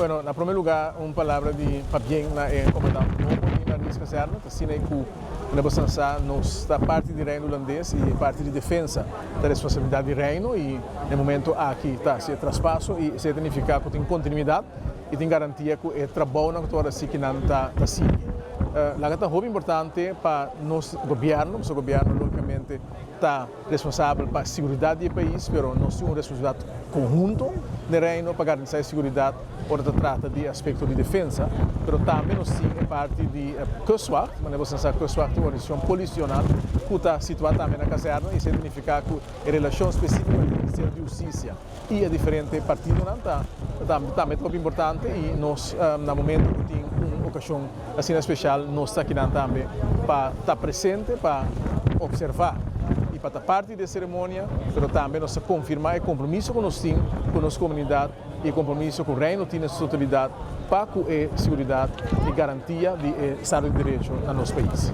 Bueno, na promé lugá un palabra di pabien na e komandante nobo di Marinierskazerne. Ta asina ku na boso sa nos ta parti di Reino Hulandes i parti di defensa ta responsabilidat di Reino i na e momento aki ta hasi e traspaso i esei ta nifiká ku tin kontinuidat i tin garantia ku e trabounan ku ta wòrdu hasi kinan ta sigui. Laga ta hopi importante pa nos gobièrnu, pasobra gobièrnu lógikamente ta responsabel pa siguridat di e pais, pero nos tin un responsabilidat konhunto den Reino pa garantisá e siguridat ora ta trata di aspekto di defensa, pero tambe nos tin e parti di Kustwacht, manera bo sa Kustwacht ta un organisashon polisional ku ta situá tambe na kazèrna i esei ta nifiká ku e relashon spesífiko entre Ministerio di Hustisia i e diferente partidonan ta tambe ta hopi importante i nos na momento ku tin un okashon asina speshal nos ta akinan tambe pa ta presente pa opservá i pa ta parti di e seremonia, pero tambe nos ta konfirmá e kompromiso ku nos tin ku nos komunidat i e kompromiso ku Reino tin na su totalidat pa ku e siguridat i garantia di e estado di derecho na nos pais.